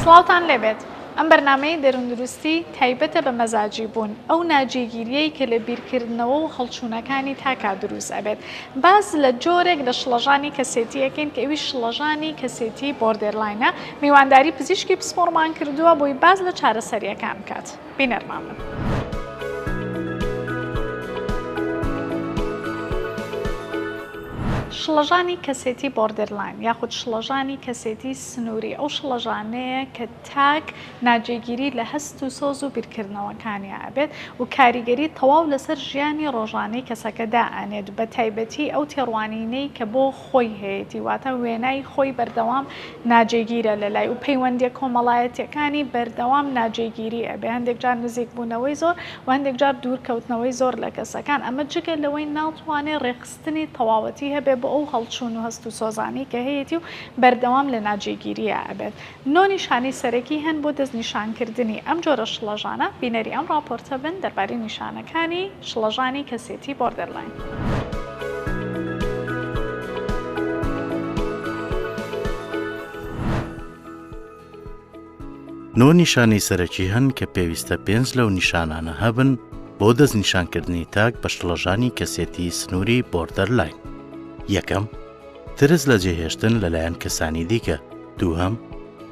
سڵاوتان لێبێت ئەم بەرنامەی دەرووندروستی تایبەتە بە مەزاجی بوون، ئەو ناجێگیریەی کە لە بیرکردنەوە و هەڵچوونەکانی تاکا دروست ئەبێت. باس لە جۆرێک لە شڵەژانی کەسێتی ئەکەین کە ئەویش شڵەژانی کەسێتی borderline ە، میوانداری پزیشکی پسپۆڕمان کردووە بۆی باس لە چارەسەریەکان بکات. بینەرمان بن. شڵەژانی کەسێتی borderline یاخود شڵەژانی کەسێتی سنووری ئەو شڵەژانەیە کە تاک ناجێگیری لە هەست و سۆز و بیرکردنەوەکانیا ئەبێت و کاریگەری تەواو لەسەر ژیانی ڕۆژانەی کەسەکە دائەنێت بە تایبەتی ئەو تێڕوانینەی کە بۆ خۆی هەیەتی واتە وێنای خۆی بەردەوام ناجێگیرە لەلای و پەیوەندیە کۆمەڵایەتیەکانی بەردەوام ناجێگیری ئەبێ هەندێک جار نزیک بوونەوەی زۆر و هەندێک جار دوور کەوتنەوەی زۆر لە کەسەکان ئەمە جگە لەوەی ناتوانێ ڕێکخستنی تەواوەتی هەبێ بۆ ئەو هەڵچوون و هەست و سۆزانەی کە هەیەتی و بەردەوام لە ناجێگیرییا ئەبێت. نۆ نیشانەی سەرەکی هەن بۆ دەستنیشانکردنی ئەم جۆرە شڵەژانە، بینەری ئەم ڕاپۆرتە بن دەربارەی نیشانەکانی شڵەژانی کەسێتی borderline. نۆ نیشانەی سەرەکی هەن کە پێویستە پێنج لەو نیشانانە هەبن بۆ دەستنیشانکردنی تاک بە شڵەژانی کەسێتی سنووری borderline. یەکەم، ترس لە جێهێشتن لەلایەن کەسانی دیکە، دووهەم،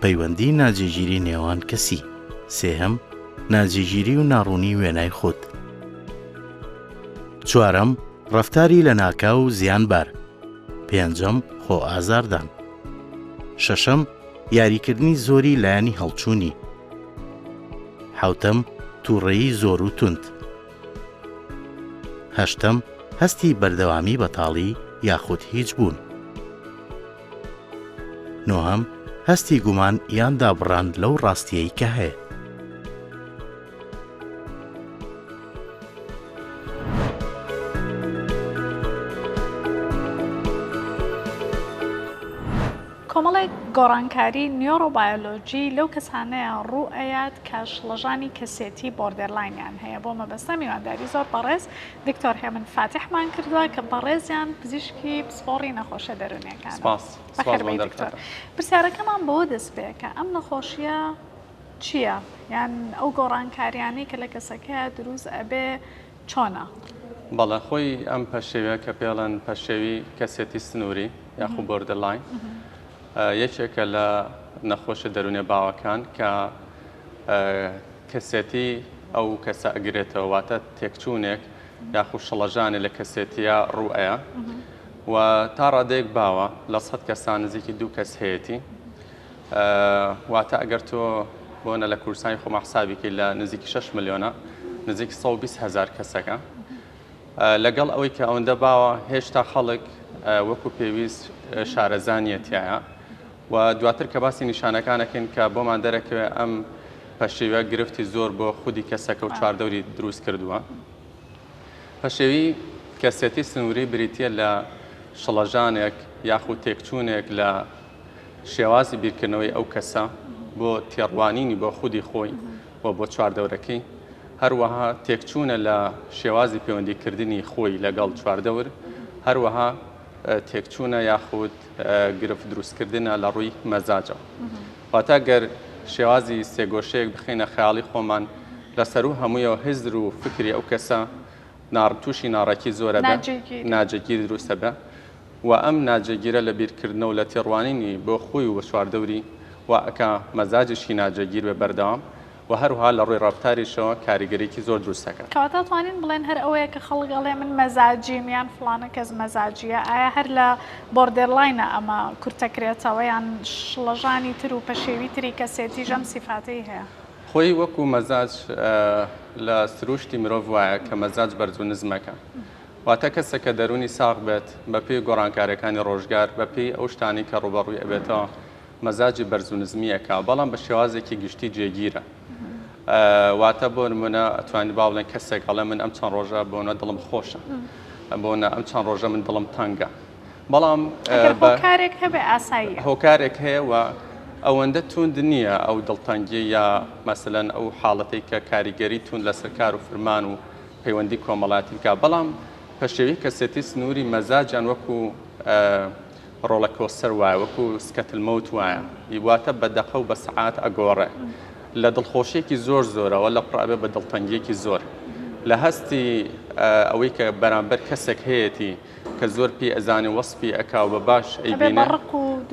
پەیوەندی ناجێگیری نێوان کەسی، سێهەم، ناجێگیری و ناڕوونی وێنای خود. چوارەم، ڕەفتاری لەناکاو و زیانبار. پێنجەم، خۆ ئازاردان. شەشەم، یاریکردنی زۆری لایەنی هەڵچوونی. حەوتەم، تووڕەیی زۆر و توند. هەشتەم، هەستی بەردەوامی بەتاڵی یاخود هیچ بوون. نۆهەم، هەستی گومان یان دابڕان لەو ڕاستییەی کە هەیە. کۆمەڵێک گۆڕانکاری نیۆرۆبایۆلۆجی لەو کەسانەیا ڕوو ئەیات کە شڵەژانی کەسێتی borderline یان هەیە بۆ مەبەستە میوانداری زۆر بەڕێز دکتۆر هێمن فاتیحمان کردووە کە بەڕێزیان پزیشکی پسپۆڕی نەخۆشە دەروونیەکانە. سپاس. سپاس بۆ دکتۆر. پرسیارەکەمان بەوە دەست پێکە ئەم نەخۆشیە چییە؟ یان ئەو گۆڕانکاریانەی کە لە کەسەکەیا دروست ئەبێ چۆنە؟ بەڵێ خۆی ئەم پەشێویە کە پێڵێن پەشێوی کەسێتی سنووری یاخو borderline یەکێکە لە نەخۆشە دەروونیە باوەکان کە کەسێتی ئەو کەسە ئەگرێتەوە واتە تێکچوونێک یاخو شڵەژانێ لە کەسێتیە ڕوو ئەیە و تا ڕادەیەک باوە لە سەد کەسان نزیکی دوو کەس هەیەتی واتە ئەگەر تۆ بۆنە لە کوردستانی خۆما حسابی کەی لە نزیکی 6 ملیۆنە نزیک 120 هزار کەسەکە لەگەڵ ئەوەی کە ئەوەندە باوە هێشتا خەڵک وەکو پێویست شارەزا نییە تایە و دواتر کە باسی نیشانەکانەکەین کە بۆمان دەرەکەوێت ئەم پەشێوە گرفتی زۆر بۆ خودی کەسەکە و چواردەوری دروست کردووە. پەشێوی کەسێتی سنووری بریتییە لە شڵەژانێک یاخود تێکچوونێک لە شێوازی بیرکردنەوەی ئەو کەسە بۆ تێڕوانینی بۆ خودی خۆی و بۆ چواردەورەکەی، هەروەها تێکچوونە لە شێوازی پەیوەندیکردنی خۆی لەگەڵ چواردەور، هەروەها تێکچوونە یاخود گرفت دروستکردنە لە ڕووی مەزاجەوە. واتە گەر شێوازی سێگۆشەیەک بخەینە خەیاڵی خۆمان لە سەروو هەموویەوە هزر و فکری ئەو کەسە تووشی ناڕێکی زۆرە بێ، ناجێگیر دروستە بێ و ئەم ناجێگیرە لە بیرکردنەوە و لە تێڕوانینی بۆ خۆی و بۆ چواردەوری وا ئەکا مەزاجیشی ناجێگیر بێ بەردەوام و هەروەها لە ڕووی ڕەفتاریشەوە کاریگەریی زۆر دروست ئەکات. کەواتە ئەتوانین بڵێن هەر ئەوەیە کە خەڵک ئەڵێ من مەزاجیم یان فڵانە کەس مەزاجییە، ئایا هەر لە borderline ە ئەمە کورتەکرێتەوە یان شڵەژانی تر و پەشێوی تری کەسێتیش ئەم سیفاتەی هەیە؟ خۆی وەکو مەزاج لە سروشتی مرۆڤ وایە کە مەزاج بەرز و نزمەکە. واتە کەسێک کە دەروونی ساغ بێت بە پێی گۆڕانکاریەکانی ڕۆژگار، بە پێی ئەو شتانەی کە ڕووبەڕووی ئەبێتەوە مەزاجی بەرز و نزمی ئەکا، بەڵام بە شێوازێکی گشتی جێگیرە. واتە بۆ نمونە ئەتوانی با بڵێن کەسێک ئەڵێ من ئەم چەند ڕۆژە بۆنە دڵم خۆشە، بۆنە ئەم چەند ڕۆژە من دڵم تەنگە. بەڵام ئەگەر هۆکارێک هەبێ ئاساییە. هۆکارێک هەیە و ئەوەندە توند نییە ئەو دڵتەنگی یا مەسەلەن ئەو حاڵەتەی کە کاریگەری توند لەسەر کار و فرمان و پەیوەندی کۆمەڵایەتی بکات، بەڵام پەشێوی کەسێتی سنووری مەزاجیان وەکو. roller coaster وایە وەکو سکەتل مەوت وایە واتە بە دەقە و بە سەعات ئەگۆڕێ لە دڵخۆشیەکی زۆر زۆرەوە لە پڕ ئەبێ بە دڵتەنگیەکی زۆر لە هەستی ئەوەی کە بەرامبەر کەسێک هەیەتی کە زۆر پێی ئەزانێ وەسفی ئەکا و بە باش ئەیبینێ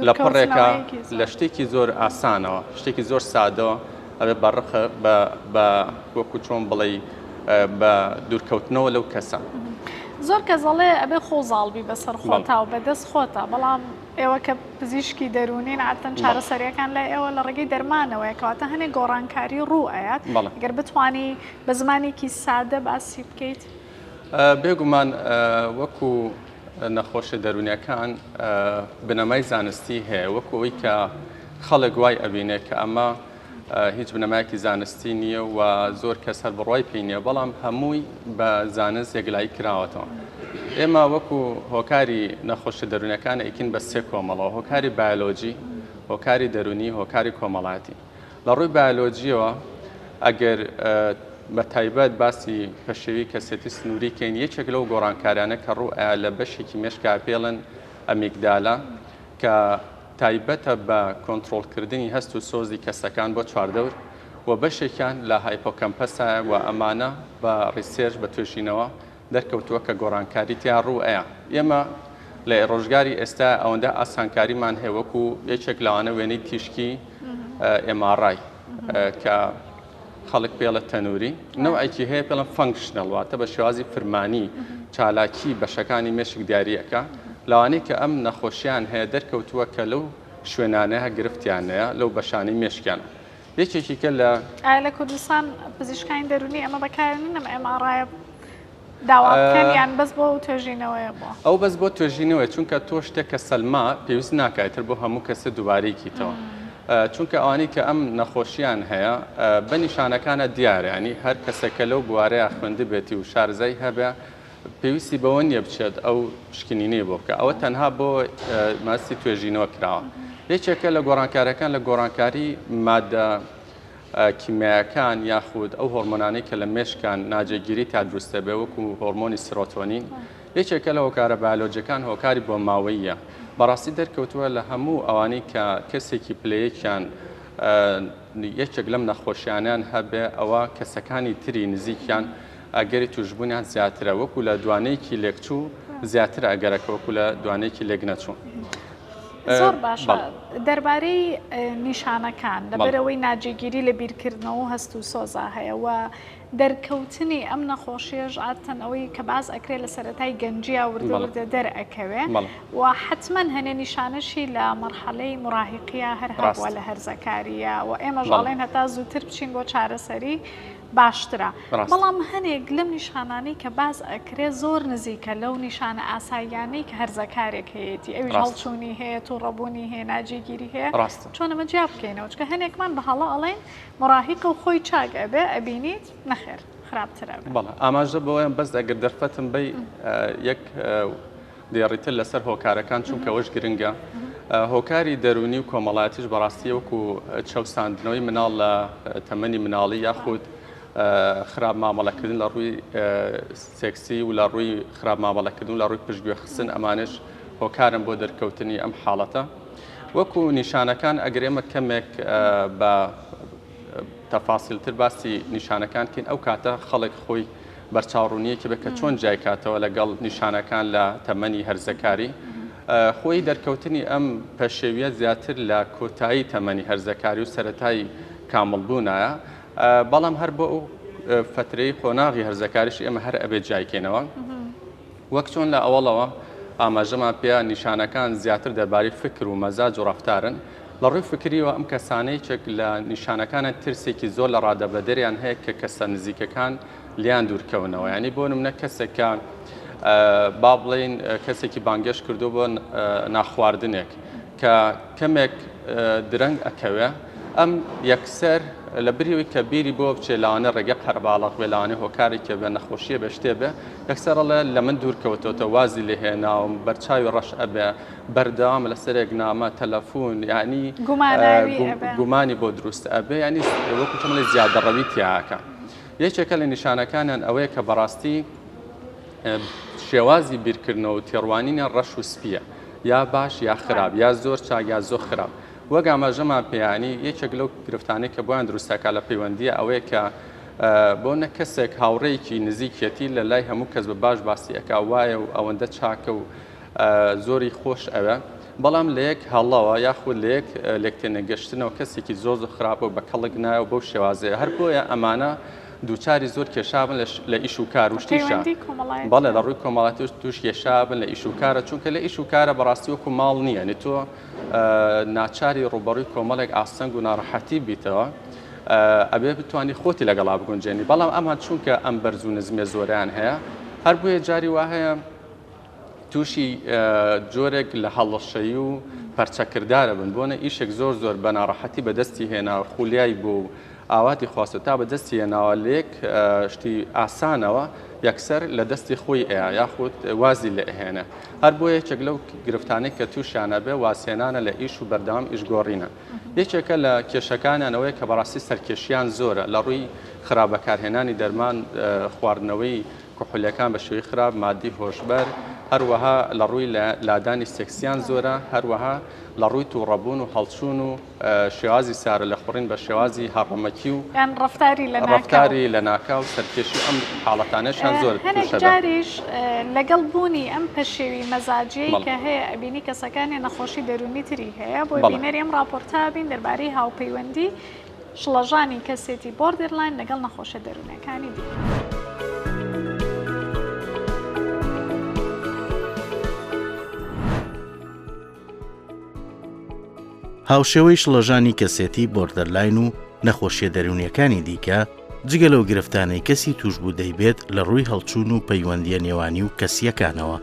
لە پڕێکا لە شتێکی زۆر ئاسانەوە شتێکی زۆر سادەوە ئەبێ بە ڕق بە بە وەکو چۆن بڵێی بە دوورکەوتنەوە لەو کەسە. زۆر کەس ئەڵێ ئەبێ خۆ زاڵ بی بەسەر خۆتا و بەدەست خۆتا بەڵام ئێوە کە پزیشکی دەروونین عادەتەن چارەسەریەکان لای ئێوە لە ڕێگەی دەرمانەوەیە کەواتە هەنێک گۆڕانکاری ڕوو ئەیات گەر بتوانی بە زمانێکی سادە باسی بکەیت. بێگومان وەکو نەخۆشە دەروونیەکان بنەمای زانستی هەیە وەکو ئەوەی کە خەڵک وای ئەبینێ کە ئەمە هیچ بنەمایەکی زانستی نییە و زۆر کەس هەر بڕوای پێی نییە بەڵام هەمووی بە زانست یەکلایی کراوەتەوە. ئێمە وەکو هۆکاری نەخۆشیە دەروونیەکان ئەیکەین بە سێ کۆمەڵەوە، هۆکاری بایۆلۆجی، هۆکاری دەروونی، هۆکاری کۆمەڵایەتی. لە ڕووی بایۆلۆجیەوە ئەگەر بە تایبەت باسی پەشێوی کەسێتی سنووری کەین یەکێک لەو گۆڕانکاریانە کە ڕوو ئەیا لە بەشێکی مێشکا پێڵن ئەمیگدالا کە تایبەتە بە کۆنتڕۆڵکردنی هەست و سۆزی کەسەکان بۆ چواردەور و بەشێکیان لە hippocampus ایە و ئەمانە بە research بە توێژینەوە دەرکەوتووە کە گۆڕانکاری تیا ڕوو ئەیا. ئێمە لە ڕۆژگاری ئێستا ئەوەندە ئاسانکاریمان هەیە وەکو یەکێک لەوانە وێنەی تیشکی MRI کە خەڵک پێڵە تەنووری نەوعێکی هەیە پێڵم functional واتە بە شێوازی فرمانی چالاکی بەشەکانی مێشک دیاریەکە لەوانەیە کە ئەم نەخۆشیان هەیە دەرکەوتووە کە لەو شوێنانەیە گرفتیان هەیە لەو بەشانەی مێشکیان یەکێکی کە لە ئایا لە کوردستان پزیشکانی دەروونی ئەمە بەکارێنن ئەم MRI داوا بکەن یان بەس بۆ ئەو توێژینەوەیە بووە؟ ئەو بەس بۆ توێژینەوەیە چونکە تۆ شتێک کە سەلما پێویست ناکا ئیتر بۆ هەموو کەسێ دووبارەی کیتەوە چونکە ئەوانەی کە ئەم نەخۆشیان هەیە بە نیشانەکانە دیارە ینی هەر کەسێک کە لەو بوارەیە خوێندبێتی و شارەزای هەبێ پێویستی بەوە نییە بچێت ئەو پشکنینەی بۆ بکە ئەوە تەنها بۆ مەستی توێژینەوە کراوە یەکێکە لە گۆڕانکارەکان لە گۆڕانکاری مادە کیمیایەکان یاخود ئەو هۆرمۆنانەی کە لە مێشکان ناجێگیری تا دروست دەبێت وەکو هۆرمۆنی سیرۆتۆنین یەکێکە لە هۆکارە بایۆلۆجیەکان هۆکاری بۆماوەییە بەڕاستی دەرکەوتووە لە هەموو ئەوانەی کە کەسێکی پلەیەکیان یەکێک لەم نەخۆشیانیان هەبێ ئەوە کەسەکانی تری نزیکیان ئەگەری توشبوونیان زیاترە وەکو لە دوانەیەکی لێکچوو زیاترە ئەگەرەکە وەکو لە دوانەیەکی لێک نەچوو. زۆر باشە دەربارەی نیشانەکان لەبەرەوەی ناجێگیری لە بیرکردنەوە و هەست و سۆزا هەیە و دەرکەوتنی ئەم نەخۆشیەش عادەتەن ئەوەی کە باس ئەکرێ لە سەرەتای گەنجیا وردە وردە دەرئەکەوێ و حتمما هەنێ نیشانەشی لە مەرحەلەی مراهقیە هەر هەبووە لە هەرزەکاریە و ئێمەش ئەڵێن هەتا زووتر بچین بۆ چارەسەری باشترە بەڵام هەنێک لەم نیشانانەی کە باس ئەکرێ زۆر نزیکە لەو نیشانە ئاساییانەی کە هەرزەکارێک هەیەتی ئەویش هەڵچوونی هەیە توڕەبوونی هەیە ناجێگیری هەیە چۆن ئەمە جیا بکەینەوە چونکە هەنێکمان بە هەڵە ئەڵێن مراهیقە و خۆی چاک ئەبێ ئەبینیت نەخێر خراپتر ئەبێ. بەڵێ ئاماژە بەوەیان بەس ئەگەر دەرفەتم بەی یەک دێڕیتر لەسەر هۆکارەکان چونکە ئەوەش گرنگە هۆکاری دەروونی و کۆمەڵایەتیش بەڕاستی وەکو چەوساندنەوەی مناڵ لە تەمەنی مناڵی یاخود خراپ مامەڵەکردن لە ڕووی سێکسی و لە ڕووی خراپ مامەڵەکردن و لە ڕووی پشتگوێ خستن ئەمانش هۆکارن بۆ دەرکەوتنی ئەم حاڵەتە وەکو نیشانەکان ئەگەر ئێمە کەمێک بە تەفاسیلتر باسی نیشانەکان کەین ئەو کاتە خەڵک خۆی بەرچاوڕوونییەکی بێ کە چۆن جیای کاتەوە لەگەڵ نیشانەکان لە تەمەنی هەرزەکاری. خۆی دەرکەوتنی ئەم پەشێویە زیاتر لە کۆتایی تەمەنی هەرزەکاری و سەرەتای کامڵبوونایە، بەڵام هەر بۆ ئەو فەترەی قۆناغی هەرزەکاریش ئێمە هەر ئەبێ جیای کەینەوە. وەک چۆن لە ئەوەڵەوە ئاماژەمان پێیا نیشانەکان زیاتر دەربارەی فکر و مەزاج و ڕەفتارن، لە ڕووی فکریەوە ئەم کەسانە یەکێک لە نیشانەکانیان ترسێکی زۆر لە ڕادەبەدەریان هەیە کە کەسە نزیکەکان لێیان دوورکەونەوە یانی بۆ نمونە کەسێک کە با بڵێین کەسێکی بانگێشت کردو بۆ ناخواردنێک کە کەمێک درەنگ ئەکەوێ ئەم یەکسەر لە بریەوەی کە بیری بۆ بچێ لەوانە ڕێگە قەرەباڵغ بێ لەوانەیە هۆکارێکێ بێ نەخۆشیە بێ شتێ بێ یەکسەر ئەڵێ لە من دوور کەوتۆتە وازی لێ هێناوم بەرچاوی ڕەش ئەبێ بەردەوام لەسەرێک نامە تەلەفون یعنی گومانی بۆ دروست ئەبێ یعنی وەکو چۆن بڵێ زیادەڕەوی تیاکە یەکێکە لە نیشانەکانیان ئەوەیە کە بەڕاستی شێوازی بیرکردنەوە و تێڕوانینیان ڕەش و سپییە. یا باش یا خراپ یا زۆر چاک یا زۆر خراپ. وەک ئاماژەمان پێیانی یەکێک لەو گرفتانەی کە بۆیان دروست ئەکات لە پەیوەندییە ئەوەیە کە بۆ نە کەسێک هاوڕێیەکی نزیکیەتی لە لای هەموو کەس بە باش باسی ئەکا وایە و ئەوەندە چاکە و زۆری خۆش ئەوێ بەڵام لە یەک هەڵەوە یاخود لە یەک لێکتێنەگەشتنەوە کەسێکی زۆر زۆر خراپە و بە کەڵک نایە و بەو شێوازەیە هەر بۆیە ئەمانە دووچاری زۆر کێشابن لە ئیش و کار و شتیشە بەڵێ لە ڕووی کۆمەڵاتی توش کێشابن لە ئیش و کارە چونکە لە ئیش و کارە بەڕاستی وەکو ماڵ نییە نی تۆ ناچاری ڕووبەڕووی کۆمەڵێک ئاستەنگ و ناڕەحەتی بیتەوە ئەبێ بتانی خۆتی لەگەڵا بگونجێنی بەڵام ئەمان چونکە ئەم بەرز و نزمێ زۆریان هەیە هەر بۆیە جاری وا هەیە تووشی جۆرێک لە هەڵەشەیی و پەرچەکردارە بن بۆنە ئیشێک زۆر زۆر بە ناڕەحەتی بەدەستی هێنا خولیای بوو و ئاواتی خواستە تا بەدەستی هێناوە لە یەک شتی ئاسانەوە یەکسەر لە دەستی خۆی ئەیا یاخود وازی لێ ئەهێنێ هەر بۆیە یەکێک لەو گرفتانەی کە تووشیان ئەبێ وازهێنانە لە ئیش و بەردەوام ئیش گۆڕینە یەکێکە لە کێشەکانیان ئەوەیە کە بەڕاستی سەرکێشیان زۆرە لە ڕووی خراپ بەکارهێنانی دەرمان خواردنەوەی کحولیەکان بە شێوەی خراپ، ماددی هۆشبەر، هەروەها لە ڕووی لادانی سێکسیان زۆرە، هەروەها لە ڕووی توڕەبوون و هەڵچوون و شێوازی سارە لە خوڕین بە شێوازی هەڕەمەکی و یان ڕەفتاری لەناکاو ڕەفتاری لەناکاو سەرکێشی ئەم حاڵەتانەشیان زۆر هەنێک تووشە بە. جاریش لەگەڵ بوونی ئەم پەشێوی مەزاجیەی بەڵێ. کە هەیە ئەبینی کەسەکانیان نەخۆشی دەروونی تری هەیە بۆیە بەڵێ. بینەری ئەم ڕاپۆرتە بین دەربارەی هاوپەیوەندی شڵەژانی کەسێتی borderline لەگەڵ نەخۆشیە دەروونیەکانی دیکە. هاوشێوەی شڵەژانی کەسێتی borderline و نەخۆشیە دەروونیەکانی دیکە، جگە لەو گرفتانەی کەسی تووشبوو دەیبێت لە ڕووی هەڵچوون و پەیوەندیە نێوانی و کەسیەکانەوە،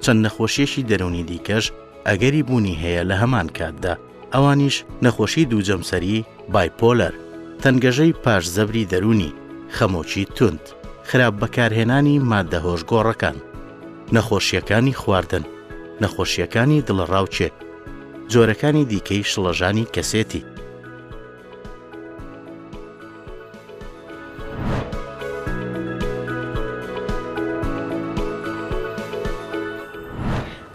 چەند نەخۆشیەکی دەروونی دیکەش ئەگەری بوونی هەیە لە هەمان کاتدا. ئەوانیش نەخۆشی دووجەمسەری، bipolar، تەنگەژەی پاش زەبری دەروونی، خەمۆکی توند، خراپ بەکارهێنانی ماددە هۆشگۆڕەکان، نەخۆشییەکانی خواردن، نەخۆشییەکانی دڵەڕاوکێ، جۆرەکانی دیکەی شڵەژانی کەسێتی.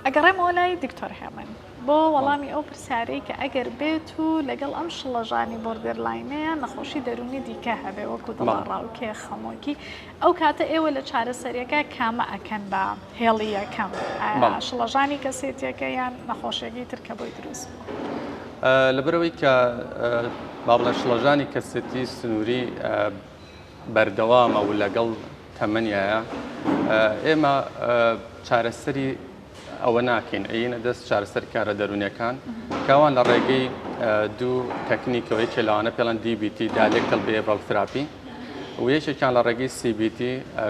ئەگەڕێمەوە لای دکتۆر هێمن. بۆ وەڵامی ئەو پرسیارەی کە ئەگەر بێت و لەگەڵ ئەم شڵەژانی borderline ەیە نەخۆشی دەروونی دیکە هەبێ وەکو دڵەڕاوکێ، خەمۆکی، ئەو کاتە ئێوە لە چارەسەریەکە کامە ئەکەن بە هێڵی یەکەم؟ ئایا شڵەژانی کەسێتیەکە یان نەخۆشیەکەی تر کە بۆی دروست بووە؟ لەبەرئەوەی کە با بڵێن شڵەژانی کەسێتی سنووری بەردەوامە و لەگەڵ تەمەنیایە ئێمە چارەسەری ئەوە ناکەین ئەیینە دەست چارەسەرکارە دەروونیەکان کە ئەوان لە ڕێگەی دوو تەکنیکەوە یەکێ لەوانە پێڵەن DBT Dialectical Behavioral Therapy و یەکێکیان لە ڕێگەی CBT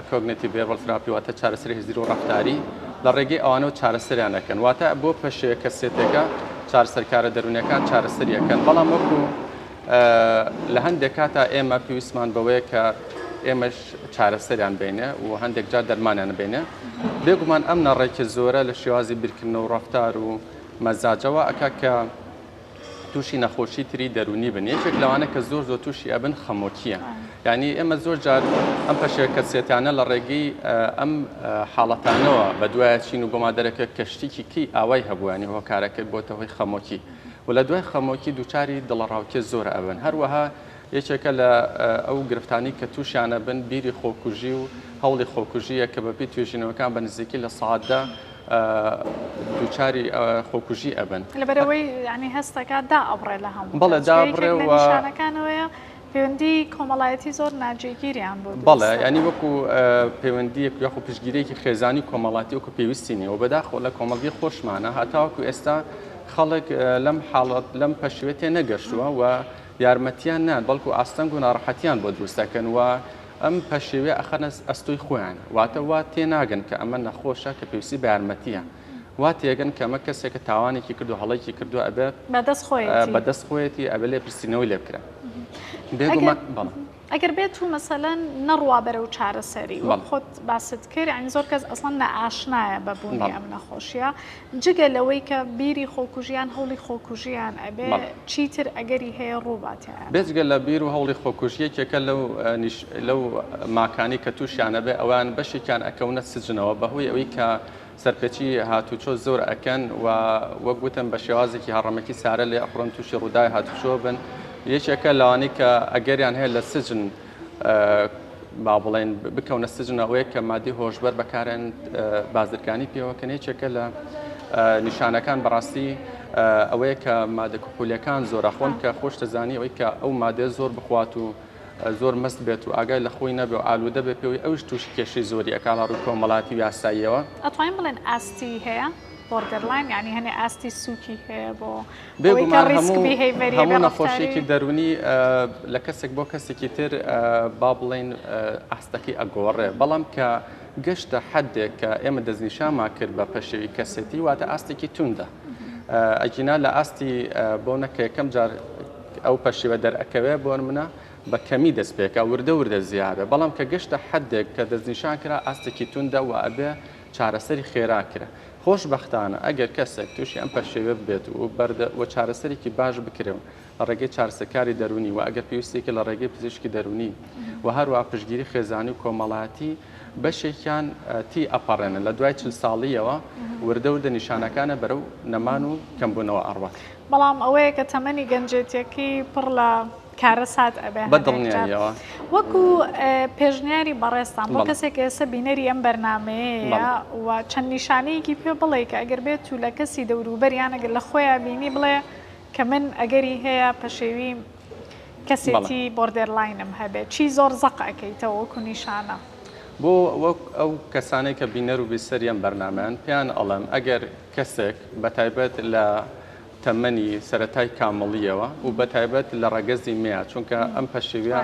Cognitive Behavioral Therapy واتە چارەسەری هزری و ڕەفتاری لە ڕێگەی ئەوانەوە چارەسەریان دەکەن واتە بۆ پەشێ کەسێتێکە چارەسەرکارە دەروونیەکان چارەسەریەکەن بەڵام وەکو لە هەندێک کاتا ئێمە پێویستمان بەوەیە کە ئێمەش چارەسەریان بینێ و هەندێک جار دەرمانیان بینێ بێگومان ئەم ناڕێکیە زۆرە لە شێوازی بیرکردنەوە و ڕەفتار و مەزاجەوە ئەکا کە تووشی نەخۆشی تری دەروونی بن یەکێک لەوانە کە زۆر زۆر تووشی ئەبن خەمۆکیە یعنی ئێمە زۆر جار ئەم پەشێ کەسێتانە لە ڕێگەی ئەم حاڵەتانەوە بە دوایە چین و بۆما دەرەکە کە شتێکی کەی ئاوای هەبووانی هۆکارەکە بۆتە هۆی خەمۆکی و لە دوای خەمۆکی دووچاری دڵەڕاوکێ زۆر ئەبن هەروەها یەکێکە لە ئەو گرفتانەی کە تووشیان ئەبن بیری خۆکوژی و هەوڵی خۆکوژییە کە بەپێی توێژینەوەکان بە نزیکی 10% دووچاری خۆکوژی ئەبن. لەبەرئەوەی یانی هەست دەکات دائەبڕێ لە هەموو بەڵێ کەس. چونکە یەکێک دائەبڕێ لە و نیشانەکانەوەیە پەیوەندی کۆمەڵایەتی زۆر ناجێگیریان بۆ دروست بەڵێ دەبێت. یانی وەکو پەیوەندییەک یاخود پشتگیرییەکی خێزانی و کۆمەڵاتی وەکو پێویستی نییە و بەداخەوە لە کۆمەڵگەی خۆشمانە هەتاوەکو ئێستا خەڵک لەم حاڵەت لەم پەشێوە تێنەگەشتووە و یارمەتیان نان بەڵکو ئاستەنگ و ناڕەحەتیان بۆ دروست دەکەن و ئەم پەشێویە ئەخەنە ئەستۆی خۆیان واتە وا تێناگەن کە ئەمە نەخۆشە کە پێویستی بە یارمەتیە وا تێگەن کە ئەمە کەسێکە تاوانێکی کردو هەڵەیەکی کردو ئەبێ بەدەست خۆیەتی بەدەست خۆیەتی ئەبێ لێپرسینەوەی لێ بکرێ بێگومان بەڵێ. ئەگەر بێت و مەسەلەن نەڕوا بەرەو چارەسەری وەک خۆت باست کرد یانی زۆر کەس ئەسڵەن نائاشنایە بە بوونی ئەم نەخۆشیە جگە لەوەی کە بیری خۆکوژیان هەوڵی خۆکوژیان ئەبێ چیتر ئەگەری هەیە ڕووبات یان؟ بێجگە لە بیر و هەوڵی خۆکوژی یەکێکە لەو لەو ماکانەی کە تووشیان ئەبێ ئەوان بەشێکیان ئەکەونە سجنەوە بەهۆی ئەوەی کە. سەرپێچی هاتوچۆ زۆر ئەکەن و وەک وتم بە شێوازێکی هەڕەمەکی سارە لێ ئەخۆن تووشی ڕووداوی هاتوچۆ بن یەکێکە لەوانەی کە ئەگەریان هەیە لە سجن با بڵێن بکەونە سجن ئەوەیە کە مادی هۆشبەر بەکارێن بازرگانی پێوەکەن یەکێکە لە نیشانەکان بەڕاستی ئەوەیە کە مادە کحولیەکان زۆر ئەخۆن کە خۆش دەزانی ئەوەی کە ئەو مادە زۆر بخوات و زۆر مەست بێت و ئاگای لە خۆی نەبێ و ئالوودە بێ پێوەی ئەویش تووشی کێشەی زۆری ئەکا لە ڕووی کۆمەڵاتی و یاساییەوە. ئەتوانین بڵێن ئاستی هەیە borderline یانی هەنێ ئاستی سووکی هەیە بۆ ئەوەی کە بێگومان ڕیسک هەموو behavior ی هەموو بێ نەخۆشیەکی ڕەفتاری دەروونی لە کەسێک بۆ کەسێکی تر با بڵێین ئاستەکەی ئەگۆڕێ بەڵام کە گەشتە حەدێک کە ئێمە دەستنیشانمان کرد بە پەشێوی کەسێتی واتە ئاستێکی توندە ئەگینا لە ئاستی بۆ نەکە یەکەم جار ئەو پەشیوە دەرئەکەوێ بۆ نمونە بە کەمی دەست پێکا وردە وردە زیابێ بەڵام کە گەشتە حەدێک کە دەستنیشان کرا ئاستێکی توندە و ئەبێ چارەسەری خێرا کرا خۆشبەختانە ئەگەر کەسێک تووشی ئەم پەشێوە ببێت و بەردە و چارەسەرێکی باش بکرێ و لە ڕێگەی چارەسەرکاری دەروونی و ئەگەر پێویستێکی لە ڕێگەی پزیشکی دەروونی و هەروە پشتگیری خێزانی و کۆمەڵایەتی بەشێکیان تی ئەپەڕێنن لە دوای چل ساڵیەوە وردە وردە نیشانەکانە بەرەو نەمان و کەمبوونەوە ئەڕوات. بەڵام ئەوەیە کە تەمەنی گەنجێتیەکەی پڕ لە کارەسات ئەبێ بە هەنێک جار. دڵنیاییەوە. وەکو پێشنیاری بەڕێزتان بۆ بەڵێ. کەسێک کە ئێستا بینەری ئەم بەرنامەیەیە بەڵێ. و چەند نیشانەیەکی پێ بڵێ کە ئەگەر بێت و لە کەسی دەوروبەر یان ئەگەر لە خۆیا بینی بڵێ کە من ئەگەری هەیە پەشێوی بەڵێ. کەسێتی borderline م هەبێت چی زۆر زەق ئەکەیتەوە وەکو نیشانە؟ بۆ وەک ئەو کەسانەی کە بینەر و بیسەری ئەم بەرنامەیەن پێیان ئەڵێم ئەگەر کەسێک بەتایبەت لە تەمەنی سەرەتای کامڵییەوە و بەتایبەت لە ڕەگەزی مێیە چونکە ئەم پەشێویە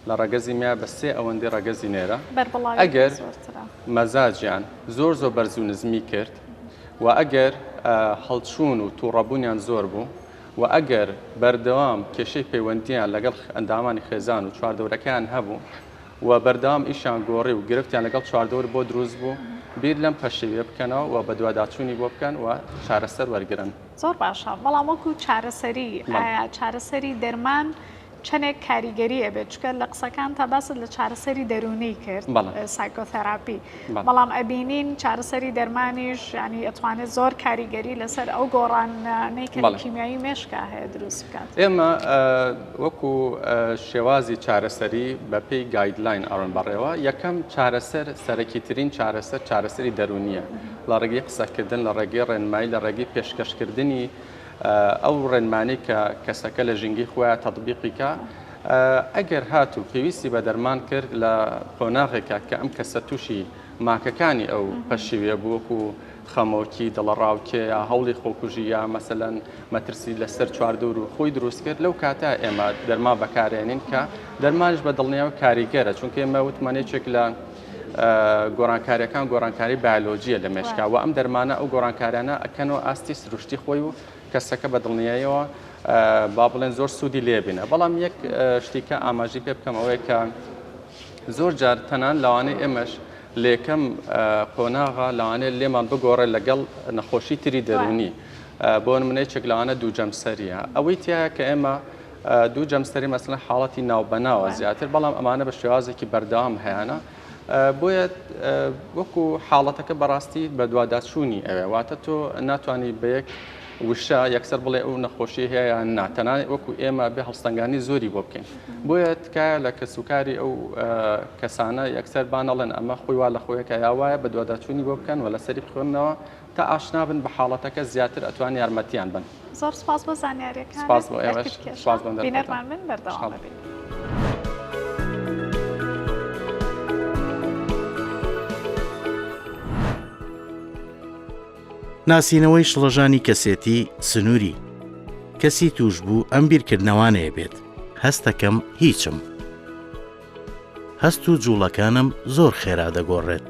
لە ڕەگەزی مێیە بە سێ ئەوەندەی ڕەگەزی نێرە بەربڵاویەکەی ئەگەر زۆرترە. مەزاجیان زۆر زۆر بەرز و نزمی کرد و ئەگەر هەڵچوون و تووڕەبوونیان زۆر بوو و ئەگەر بەردەوام کێشەی پەیوەندییان لەگەڵ ئەندامانی خێزان و چواردەورەکەیان هەبوو و بەردەوام ئیشیان گۆڕی و گرفتیان لەگەڵ چواردەور بۆ دروست بوو، بیر لەم پەشێویە بکەنەوە و بەدواداچوونی بۆ بکەن و چارەسەر وەرگرن. زۆر باشە، بەڵام وەکو چارەسەری ئایا چارەسەری دەرمان چەنێک کاریگەری ئەبێت؟ چونکە لە قسەکانتا باست لە چارەسەری دەروونی کرد، psychotherapy، بەڵام ئەبینین چارەسەری دەرمانیش یانی ئەتوانێت زۆر کاریگەری لەسەر ئەو گۆڕانانەی کە لە کیمیایی مێشکا هەیە دروست بکات. ئێمە وەکو شێوازی چارەسەری بە پێی guideline ئەڕۆن بەڕێوە، یەکەم چارەسەر سەرەکیترین چارەسەر چارەسەری دەروونییە لە ڕێگەی قسەکردن، لە ڕێگەی ڕێنمایی، لە ڕێگەی پێشکەشکردنی ئەو ڕێنمانەی کە کەسەکە لە ژینگەی خۆیان تەتبیقی کا، ئەگەر هاتوو پێویستی بە دەرمان کرد لە قۆناغێکا کە ئەم کەسە تووشی ماکەکانی ئەو پەشیویە بوو وەکو خەمۆکی، دڵەڕاوکێ یا هەوڵی خۆکوژی یا مەسەلەن مەترسی لەسەر چواردەور و خۆی دروست کرد لەو کاتە ئێمە دەرمان بەکارێنین کە دەرمانیش بە دڵنیاوە کاریگەرە چونکە ئێمە وتمان یەکێک لە گۆڕانکاریەکان گۆڕانکاری بایۆلۆجیە لە مێشکا و ئەم دەرمانە ئەو گۆڕانکاریانە ئەکەنەوە ئاستی سروشتی خۆی و کەسەکە بە دڵنیاییەوە با بڵێن زۆر سوودی لێ بینە بەڵام یەک شتی کە ئاماژی پێ بکەم ئەوەیە کە زۆر جار تەنان لەوانەیە ئێمەش لە یەکەم قۆناغا لەوانەیە لێمان بگۆڕێت لەگەڵ نەخۆشی تری دەروونی بۆ نمونە یەکێک لەوانە دوو جەمسەریە ئەوەی تایە کە ئێمە دوو جەمسەری مەسەلەن حاڵەتی ناوبەناوە زیاتر بەڵام ئەمانە بە شێوازێکی بەردەوام هەیانە بۆیە وەکو حاڵەتەکە بەڕاستی بەدواداچوونی ئەوێ واتە تۆ ناتوانانی بە یەک وشە یەکسەر بڵێ ئەو نەخۆشی هەیە یان نا تەنانەت وەکو ئێمە بێ هەڵسەنگانی زۆری بۆ بکەین بۆیە تکایە لە کەسوکاری ئەو کەسانە یەکسەر با نەڵێن ئەمە خۆی وا لە خۆیەکە یا وایە بەدواداچوونی بۆ بکەن و لەسەری بخوێننەوە تا ئاشنا بن بە حاڵەتەکە زیاتر ئەتوان یارمەتیان بن. زۆر سپاس بۆ زانیاریەکانت. سپاس بۆ ئێوەش. سپاس بۆ دەرفەتە. بینەرمان بن بەردەوام ئەبین. ناسینەوەی شڵەژانی کەسێتی سنووری کەسی تووشبوو ئەم بیرکردنەوانەیە بێت هەستەکەم هیچم. هەست و جوڵەکانم زۆر خێرا دەگۆڕێت.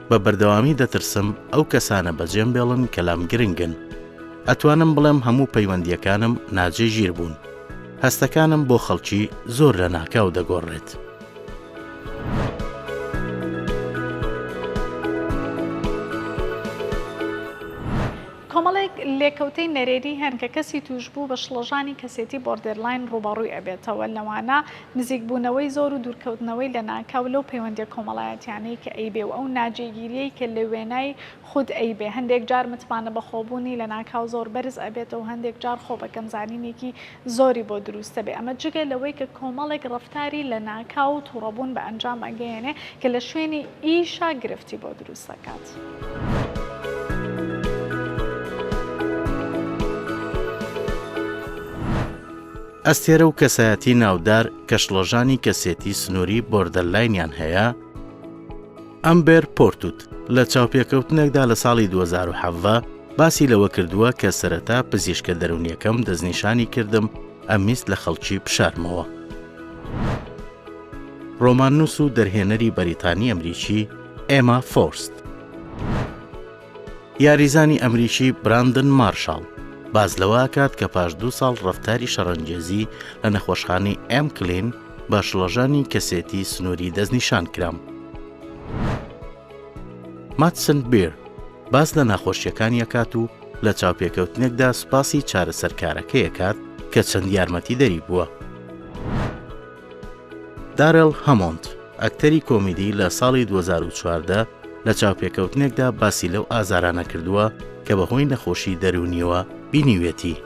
بە بەردەوامی دەترسم ئەو کەسانە بەجێم بێڵن کە لام گرنگن. ئەتوانم بڵێم هەموو پەیوەندییەکانم ناجێگیر بوون. هەستەکانم بۆ خەڵکی زۆر لەناکاو دەگۆڕێت. کۆمەڵێک. لێکەوتەی نەرێنی هەن کە کەسی تووشبوو بە شڵەژانی کەسێتی borderline ڕووبەڕووی ئەبێتەوە، لەوانە نزیکبوونەوەی زۆر و دوورکەوتنەوەی لەناکاو لەو پەیوەندیە کۆمەڵایەتیانەی کە ئەیبێ و ئەو ناجێگیریەی کە لە وێنای خود ئەیبێ، هەندێک جار متمانە بەخۆبوونی لەناکاو زۆر بەرز ئەبێتەوە و هەندێک جار خۆبەکەمزانینێکی زۆری بۆ دروست دەبێ، ئەمە جگە لەوەی کە کۆمەڵێک ڕەفتاری لەناکاو و توڕەبوون بە ئەنجام ئەگەیەنێ کە لە شوێنی ئیشا گرفتی بۆ دروست دەکات. ئەستێرە و کەسایەتی ناودار کە شڵەژانی کەسێتی سنووری بۆردەرلاینیان هەیە، ئەمبێر پۆرتوت لە چاوپێکەوتنێکدا لە ساڵی 2017 باسی لەوە کردووە کە سەرەتا پزیشکە دەروونیەکەم دەستنیشانی کردم ئەمویست لە خەڵکی بشارمەوە. ڕۆماننووس و دەرهێنەری بەریتانی ئەمریکی ئێما فۆرست. یاریزانی ئەمریکی براندن مارشاڵ باس لەوە ئەکات کە پاش دوو ساڵ ڕەفتاری شەڕەنگێزی لە نەخۆشخانەی ئێم کلین بە شڵەژانی کەسێتی سنووری دەستنیشان کرام. ماتسن بیر باس لە ناخۆشیەکانی ئەکات و لە چاوپێکەوتنێکدا سوپاسی چارەسەرکارەکەی ئەکات کە چەند یارمەتیدەری بووە. دارێڵ هەمۆند، ئەکتەری کۆمیدی لە ساڵی 2014 لە چاوپێکەوتنێکدا باسی لەو ئازارانە کردووە کە بەهۆی نەخۆشی دەروونیەوە بینیوێتی.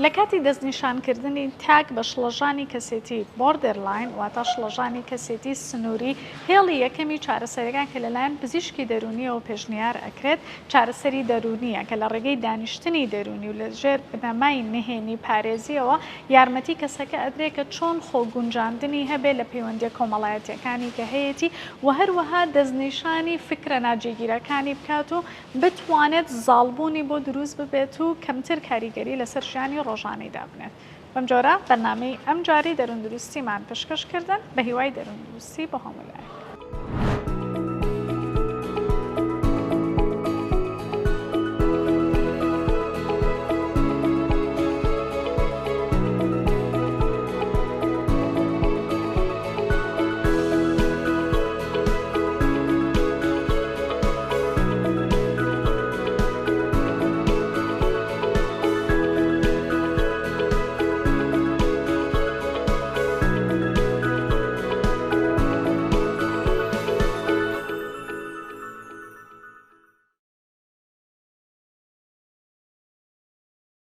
لە کاتی دەستنیشانکردنی تاک بە شڵەژانی کەسێتی Borderline واتە شڵەژانی کەسێتی سنووری، هێڵی یەکەمی چارەسەرەکان کە لەلایەن پزیشکی دەروونییەوە پێشنیار ئەکرێت چارەسەری دەروونییە کە لە ڕێگەی دانیشتنی دەروونی و لە ژێر بنەمای نهێنی پارێزییەوە یارمەتی کەسەکە ئەدرێ کە چۆن خۆ گونجاندنی هەبێ لە پەیوەندیە کۆمەڵایەتیەکانی کە هەیەتی و هەروەها دەستنیشانی فکرە ناجێگیرەکانی بکات و بتوانێت زاڵبوونی بۆ دروست ببێت و کەمتر کاریگەری لەسەر ژیانی ڕۆژانەی دابنێت. بەم جۆرە بەرنامەی ئەمجارەی دەرووندروستیمان پێشکەش کردن، بەهیوای دەرووندروستی بۆ هەموو لایەک.